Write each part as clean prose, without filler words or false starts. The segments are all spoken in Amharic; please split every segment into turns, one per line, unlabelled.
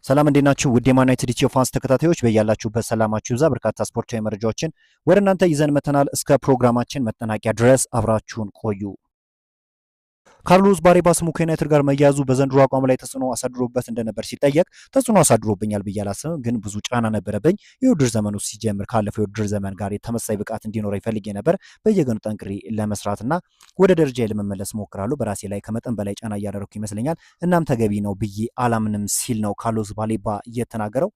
ሰላም እንዴት ናችሁ? ውድ የማን ዩናይትድ ኢትዮ ፋንስ ተከታታዮች በያላችሁበት ሰላማችሁ ይብዛ። በርካታ ስፖርታዊ መረጃዎችን ወደ እናንተ ይዘን መተናል። እስከ ፕሮግራማችን መጠናቀቂያ ድረስ አብራችሁን ቆዩ። ካርሎስ ባሌባ ስሙ ከዩናይትድ ጋር መያዙ በዘንድሮ አቋም ላይ ተጽዕኖ አሳድሮበት እንደነበር ሲጠየቅ ተጽዕኖ አሳድሮብኛል ብዬ አላስብም፣ ግን ብዙ ጫና ነበረብኝ። የውድድር ዘመኑ ሲጀምር ካለፈው የውድድር ዘመን ጋር የተመሳሳይ ብቃት እንዲኖረኝ ፈልጌ ነበር። በየቀኑ ጠንክሬ ለመስራትና ወደ ደረጃ ለመመለስ ሞክራለሁ። በራሴ ላይ ከመጠን በላይ ጫና እያደረኩ ይመስለኛል። እናም ተገቢ ነው ብዬ አላምንም ሲል ነው ካርሎስ ባሌባ እየተናገረው።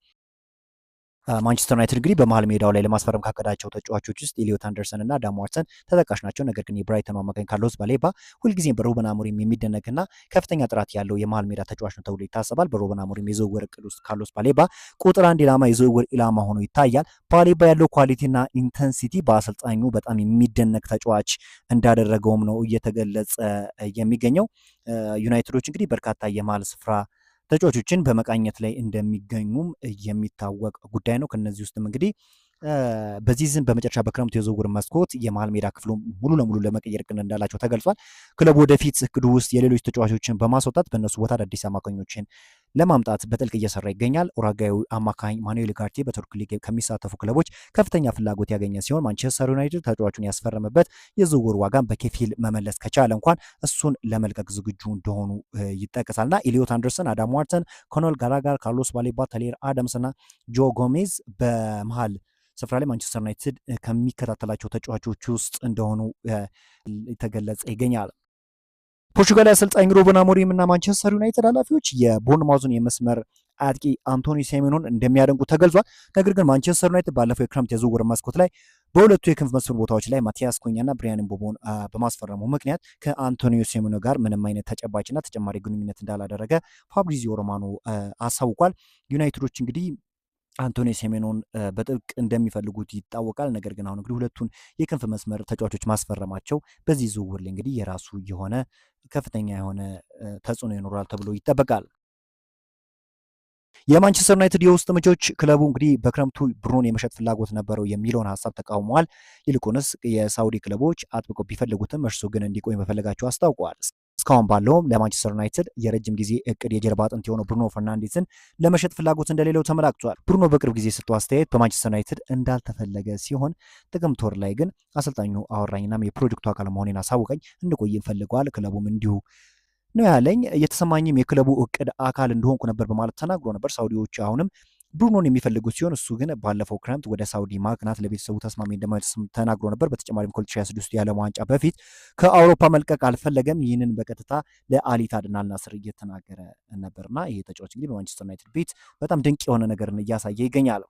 ማንቸስተር ዩናይትድ እንግዲህ በመሀል ሜዳው ላይ ለማስፈረም ካቀዳቸው ተጫዋቾች ውስጥ ኤሊዮት አንደርሰን እና አዳም ዋርተን ተጠቃሽ ናቸው። ነገር ግን የብራይተኑ አማካኝ ካርሎስ ባሌባ ሁልጊዜም በሩበን አሞሪም የሚደነቅና ከፍተኛ ጥራት ያለው የመሀል ሜዳ ተጫዋች ነው ተብሎ ይታሰባል። በሩበን አሞሪም የዝውውር እቅድ ውስጥ ካርሎስ ባሌባ ቁጥር አንድ ኢላማ የዝውውር ኢላማ ሆኖ ይታያል። ባሌባ ያለው quality ና intensity በአሰልጣኙ በጣም የሚደነቅ ተጫዋች እንዳደረገውም ነው እየተገለጸ የሚገኘው። ዩናይትዶች እንግዲህ በርካታ የመሀል ስፍራ ተጫዋቾችን በመቃኘት ላይ እንደሚገኙም የሚታወቅ ጉዳይ ነው። ከነዚህ ውስጥም እንግዲህ በዚህ season በመጨረሻ በክረምቱ የዝውውር መስኮት የመሀል ሜዳ ክፍሉ ሙሉ ለሙሉ ለመቀየር እቅድ እንዳላቸው ተገልጿል። ክለቡ ወደፊት እቅዱ ውስጥ የሌሎች ተጫዋቾችን በማስወጣት በእነሱ ቦታ አዳዲስ አማካኞችን ለማምጣት በጥልቅ እየሰራ ይገኛል። ኡራጓዊ አማካኝ ማኑኤል ኡጋርቴ በቱርክ ሊግ ከሚሳተፉ ክለቦች ከፍተኛ ፍላጎት ያገኘ ሲሆን ማንቸስተር ዩናይትድ ተጫዋቹን ያስፈረመበት የዝውውር ዋጋን በከፊል መመለስ ከቻለ እንኳን እሱን ለመልቀቅ ዝግጁ እንደሆኑ ይጠቀሳልና ኤሊዮት አንደርሰን፣ አዳም ዋርተን፣ ኮኖር ጋላጋር፣ ካርሎስ ባሌባ፣ ታይለር አዳምስ እና ጆ ጎሜዝ በመሀል ስፍራ ላይ ማንቸስተር ዩናይትድ ከሚከታተላቸው ተጫዋቾች ውስጥ እንደሆኑ የተገለጸ ይገኛል። ፖርቹጋል አሰልጣኝ ሩበን አሞሪም እና ማንቸስተር ዩናይትድ ኃላፊዎች የቦርንማውዙን የመስመር አጥቂ አንቶኒ ሴሜኖን እንደሚያደንቁ ተገልጿል። ነገር ግን ማንቸስተር ዩናይትድ ባለፈው የክረምት የዝውውር መስኮት ላይ በሁለቱ የክንፍ መስመር ቦታዎች ላይ ማቲያስ ኩኛና ብሪያን ምቦሞን በማስፈረሙ ምክንያት ከአንቶኒዮ ሴሜኖ ጋር ምንም አይነት ተጨባጭና ተጨማሪ ግንኙነት እንዳላደረገ ፋብሪዚዮ ሮማኖ አሳውቋል። ዩናይትዶች እንግዲህ አንቶኒ ሴሜኖን በጥብቅ እንደሚፈልጉት ይታወቃል። ነገር ግን አሁን እንግዲህ ሁለቱን የክንፍ መስመር ተጫዋቾች ማስፈረማቸው በዚህ ዝውውር ላይ እንግዲህ የራሱ የሆነ ከፍተኛ የሆነ ተጽዕኖ ይኖራል ተብሎ ይጠበቃል። የማንቸስተር ዩናይትድ የውስጥ ምንጮች ክለቡ እንግዲህ በክረምቱ ብሩኖን የመሸጥ ፍላጎት ነበረው የሚለውን ሀሳብ ተቃውመዋል። ይልቁንስ የሳውዲ ክለቦች አጥብቀው ቢፈልጉትም እርሱ ግን እንዲቆይ መፈለጋቸው አስታውቀዋል። እስካሁን ባለውም ለማንቸስተር ዩናይትድ የረጅም ጊዜ እቅድ የጀርባ አጥንት የሆነው ብሩኖ ፈርናንዴዝን ለመሸጥ ፍላጎት እንደሌለው ተመላክቷል። ብሩኖ በቅርብ ጊዜ የሰጠው አስተያየት በማንቸስተር ዩናይትድ እንዳልተፈለገ ሲሆን ጥቅምት ወር ላይ ግን አሰልጣኙ አወራኝናም የፕሮጀክቱ አካል መሆኔን አሳወቀኝ፣ እንድቆይም ፈልገዋል፣ ክለቡም እንዲሁ ነው ያለኝ፣ የተሰማኝም የክለቡ እቅድ አካል እንደሆንኩ ነበር በማለት ተናግሮ ነበር። ሳውዲዎች አሁንም ብሩኖን የሚፈልጉት ሲሆን እሱ ግን ባለፈው ክረምት ወደ ሳውዲ ማቅናት ለቤተሰቡ ተስማሚ እንደማይሆን ተናግሮ ነበር። በተጨማሪም ከ2026 የዓለም ዋንጫ በፊት ከአውሮፓ መልቀቅ አልፈለገም። ይህንን በቀጥታ ለአል ኢቲሃድ እና አልናስር እየተናገረ ነበርና ይሄ ተጫዋች እንግዲህ በማንቸስተር ዩናይትድ ቤት በጣም ድንቅ የሆነ ነገርን እያሳየ ይገኛል።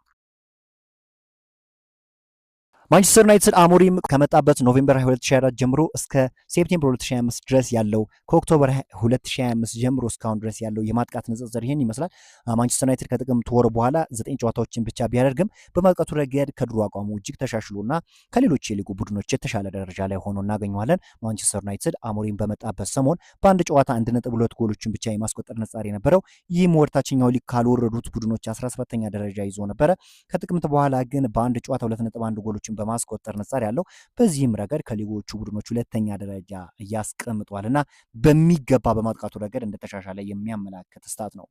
ማንቸስተር ዩናይትድ አሞሪም ከመጣበት November 2024 ጀምሮ እስከ September 2025 ድረስ ያለው ከ October 2025 ጀምሮ እስካሁን ድረስ ያለው የማጥቃት ንጽጽር ይህን ይመስላል። ማንቸስተር ዩናይትድ ከጥቅምት ወር በኋላ 9 ጨዋታዎችን ብቻ ቢያደርግም በማጥቃቱ ረገድ ከድሮ አቋሙ እጅግ ተሻሽሎና ከሌሎች የሊጉ ቡድኖች የተሻለ ደረጃ ላይ ሆኖ እናገኘዋለን። ማንቸስተር ዩናይትድ አሞሪም በመጣበት ሰሞን በአንድ ጨዋታ 1.2 ጎሎችን ብቻ የማስቆጠር ንጻሬ ነበረው። ይህም ወደ ታችኛው ሊግ ካልወረዱት ቡድኖች 17ኛ ደረጃ ይዞ ነበረ። ከጥቅምት በኋላ ግን በአንድ ጨዋታ 2.1 ጎሎችን በማስቆጠር ንጻሬ ያለው በዚህም ረገድ ከሊጎቹ ቡድኖች ሁለተኛ ደረጃ እያስቀምጧል እና በሚገባ በማጥቃቱ ረገድ እንደተሻሻለ የሚያመላክት stat ነው።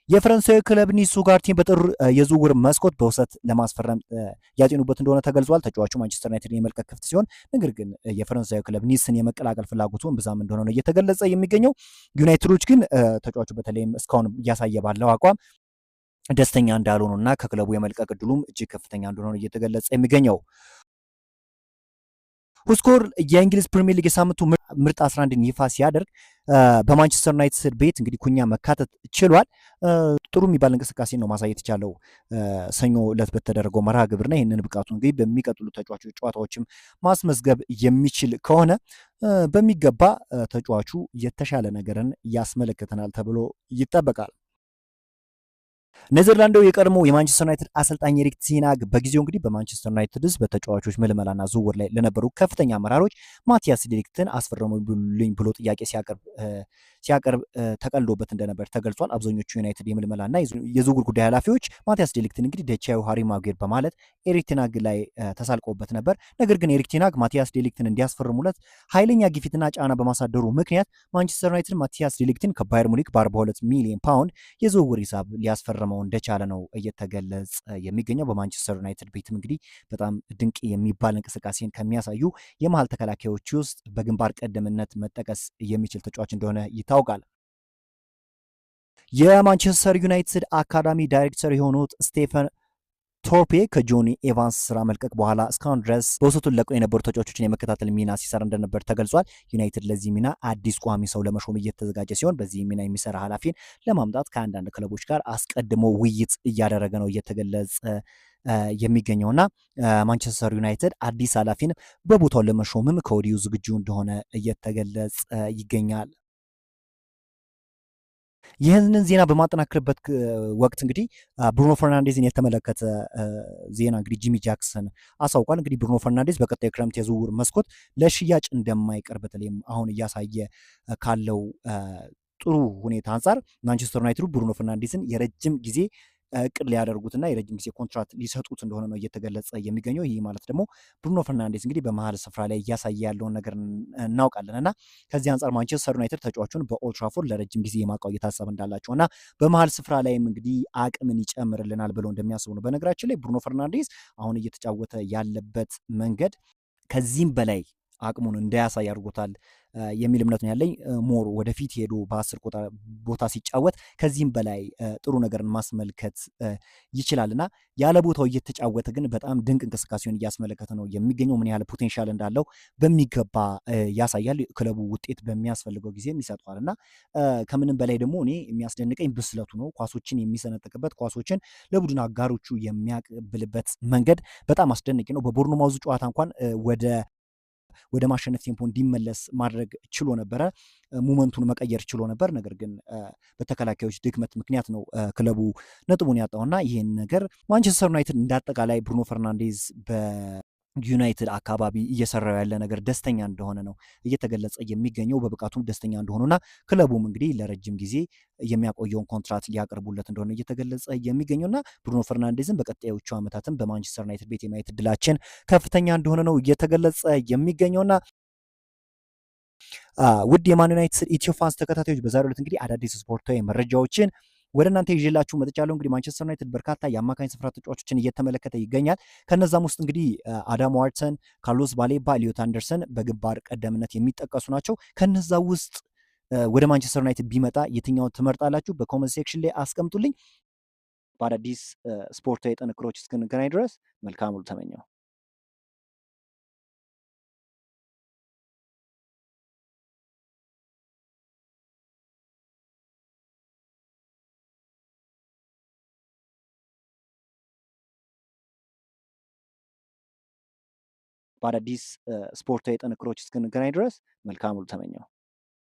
የፈረንሳዊ ክለብ ኒስ ኡጋርቴን በጥር የዝውውር መስኮት በውሰት ለማስፈረም ያጤኑበት እንደሆነ ተገልጿል። ተጫዋቹ ማንቸስተር ዩናይትድን የመልቀቅ ክፍት ሲሆን፣ ነገር ግን የፈረንሳዊ ክለብ ኒስን የመቀላቀል ፍላጎቱ እምብዛም እንደሆነ ነው እየተገለጸ የሚገኘው። ዩናይትዶች ግን ተጫዋቹ በተለይም እስካሁን እያሳየ ባለው አቋም ደስተኛ እንዳልሆኑ እና ከክለቡ የመልቀቅ እድሉም እጅግ ከፍተኛ እንደሆነ እየተገለጸ የሚገኘው። ሁስኮር የእንግሊዝ ፕሪሚየር ሊግ የሳምንቱ ምርጥ 11ን ይፋ ሲያደርግ በማንቸስተር ዩናይትድ ቤት እንግዲህ ኩኛ መካተት ችሏል። ጥሩ የሚባል እንቅስቃሴ ነው ማሳየት የቻለው ሰኞ ዕለት በተደረገው መርሃ ግብርና ይህንን ብቃቱ እንግዲህ በሚቀጥሉ ተጫዋቾች ጨዋታዎችም ማስመዝገብ የሚችል ከሆነ በሚገባ ተጫዋቹ የተሻለ ነገርን ያስመለክተናል ተብሎ ይጠበቃል። ኔዘርላንዳዊ የቀድሞ የማንቸስተር ዩናይትድ አሰልጣኝ ኤሪክ ቴን ሃግ በጊዜው እንግዲህ በማንቸስተር ዩናይትድ ውስጥ በተጫዋቾች ምልመላና ዝውውር ላይ ለነበሩ ከፍተኛ አመራሮች ማቲያስ ዴሊክትን አስፈርሙልኝ ብሎ ጥያቄ ሲያቀርብ ተቀልዶበት እንደነበር ተገልጿል። አብዛኞቹ ዩናይትድ የምልመላና የዝውውር ጉዳይ ኃላፊዎች ማቲያስ ዴሊክትን እንግዲህ ደቻዊ ሃሪ ማጉዌር በማለት ኤሪክ ቴን ሃግ ላይ ተሳልቆበት ነበር። ነገር ግን ኤሪክ ቴን ሃግ ማቲያስ ዴሊክትን እንዲያስፈርሙለት ኃይለኛ ግፊትና ጫና በማሳደሩ ምክንያት ማንቸስተር ዩናይትድ ማቲያስ ዴሊክትን ከባየር ሙኒክ በ42 ሚሊዮን ፓውንድ የዝውውር ሂሳብ ሊያስፈርመው እንደቻለ ነው እየተገለጸ የሚገኘው። በማንቸስተር ዩናይትድ ቤትም እንግዲህ በጣም ድንቅ የሚባል እንቅስቃሴን ከሚያሳዩ የመሀል ተከላካዮች ውስጥ በግንባር ቀደምነት መጠቀስ የሚችል ተጫዋች እንደሆነ ይታወቃል። የማንቸስተር ዩናይትድ አካዳሚ ዳይሬክተር የሆኑት ስቴፈን ቶርፔ ከጆኒ ኤቫንስ ስራ መልቀቅ በኋላ እስካሁን ድረስ በውሰቱን ለቀው የነበሩ ተጫዋቾችን የመከታተል ሚና ሲሰራ እንደነበር ተገልጿል። ዩናይትድ ለዚህ ሚና አዲስ ቋሚ ሰው ለመሾም እየተዘጋጀ ሲሆን በዚህ ሚና የሚሰራ ኃላፊን ለማምጣት ከአንዳንድ ክለቦች ጋር አስቀድሞ ውይይት እያደረገ ነው እየተገለጸ የሚገኘውና ማንቸስተር ዩናይትድ አዲስ ኃላፊን በቦታው ለመሾምም ከወዲሁ ዝግጁ እንደሆነ እየተገለጸ ይገኛል። ይህንን ዜና በማጠናክርበት ወቅት እንግዲህ ብሩኖ ፈርናንዴዝን የተመለከተ ዜና እንግዲህ ጂሚ ጃክሰን አሳውቋል። እንግዲህ ብሩኖ ፈርናንዴዝ በቀጣዩ ክረምት የዝውውር መስኮት ለሽያጭ እንደማይቀር በተለይም አሁን እያሳየ ካለው ጥሩ ሁኔታ አንጻር ማንቸስተር ዩናይትዱ ብሩኖ ፈርናንዴዝን የረጅም ጊዜ እቅድ ሊያደርጉትና የረጅም ጊዜ ኮንትራት ሊሰጡት እንደሆነ ነው እየተገለጸ የሚገኘው። ይህ ማለት ደግሞ ብሩኖ ፈርናንዴዝ እንግዲህ በመሀል ስፍራ ላይ እያሳየ ያለውን ነገር እናውቃለን እና ከዚህ አንጻር ማንቸስተር ዩናይትድ ተጫዋቹን በኦልትራፎርድ ለረጅም ጊዜ የማቆየት ሀሳብ እንዳላቸው እና በመሀል ስፍራ ላይም እንግዲህ አቅምን ይጨምርልናል ብለው እንደሚያስቡ ነው። በነገራችን ላይ ብሩኖ ፈርናንዴዝ አሁን እየተጫወተ ያለበት መንገድ ከዚህም በላይ አቅሙን እንዳያሳይ አድርጎታል የሚል እምነት ነው ያለኝ። More ወደፊት ሄዶ በ10 ቁጥር ቦታ ሲጫወት ከዚህም በላይ ጥሩ ነገርን ማስመልከት ይችላልና ያለ ቦታው እየተጫወተ ግን በጣም ድንቅ እንቅስቃሴውን እያስመለከተ ነው የሚገኘው። ምን ያህል potential እንዳለው በሚገባ ያሳያል። ክለቡ ውጤት በሚያስፈልገው ጊዜም ይሰጠዋል እና ከምንም በላይ ደግሞ እኔ የሚያስደንቀኝ ብስለቱ ነው። ኳሶችን የሚሰነጥቅበት፣ ኳሶችን ለቡድን አጋሮቹ የሚያቀብልበት መንገድ በጣም አስደናቂ ነው። በቦርኖማውዝ ጨዋታ እንኳን ወደ ማሸነፍ tempo እንዲመለስ ማድረግ ችሎ ነበረ። Moment ኡን መቀየር ችሎ ነበር። ነገር ግን በተከላካዮች ድክመት ምክንያት ነው ክለቡ ነጥቡን ያጣውና ይህን ነገር ማንቸስተር ዩናይትድ እንዳጠቃላይ ብሩኖ ፈርናንዴዝ በዩናይትድ አካባቢ እየሰራው ያለ ነገር ደስተኛ እንደሆነ ነው እየተገለጸ የሚገኘው። በብቃቱም ደስተኛ እንደሆኑና ክለቡም እንግዲህ ለረጅም ጊዜ የሚያቆየውን ኮንትራት ሊያቀርቡለት እንደሆነ እየተገለጸ የሚገኘውና ብሩኖ ፈርናንዴዝን በቀጣዮቹ ዓመታትም በማንቸስተር ዩናይትድ ቤት የማየት እድላችን ከፍተኛ እንደሆነ ነው እየተገለጸ የሚገኘውና ውድ የማን ዩናይትድ ኢትዮ ፋንስ ተከታታዮች በዛሬው ዕለት እንግዲህ አዳዲስ ስፖርታዊ መረጃዎችን ወደ እናንተ ይዤላችሁ መጥቻለሁ። እንግዲህ ማንቸስተር ዩናይትድ በርካታ የአማካኝ ስፍራ ተጫዋቾችን እየተመለከተ ይገኛል። ከነዛም ውስጥ እንግዲህ አዳም ዋርተን፣ ካርሎስ ባሌባ፣ ኤሊዮት አንደርሰን በግንባር ቀደምነት የሚጠቀሱ ናቸው። ከነዛ ውስጥ ወደ ማንቸስተር ዩናይትድ ቢመጣ የትኛውን ትመርጣላችሁ? በ comment section ላይ አስቀምጡልኝ። በአዳዲስ ስፖርታዊ ጥንቅሮች እስክንገናኝ ድረስ መልካም ሁሉ ተመኘሁ። በአዳዲስ ስፖርታዊ ጥንቅሮች እስክንገናኝ ድረስ መልካም ሁሉ ተመኘሁ።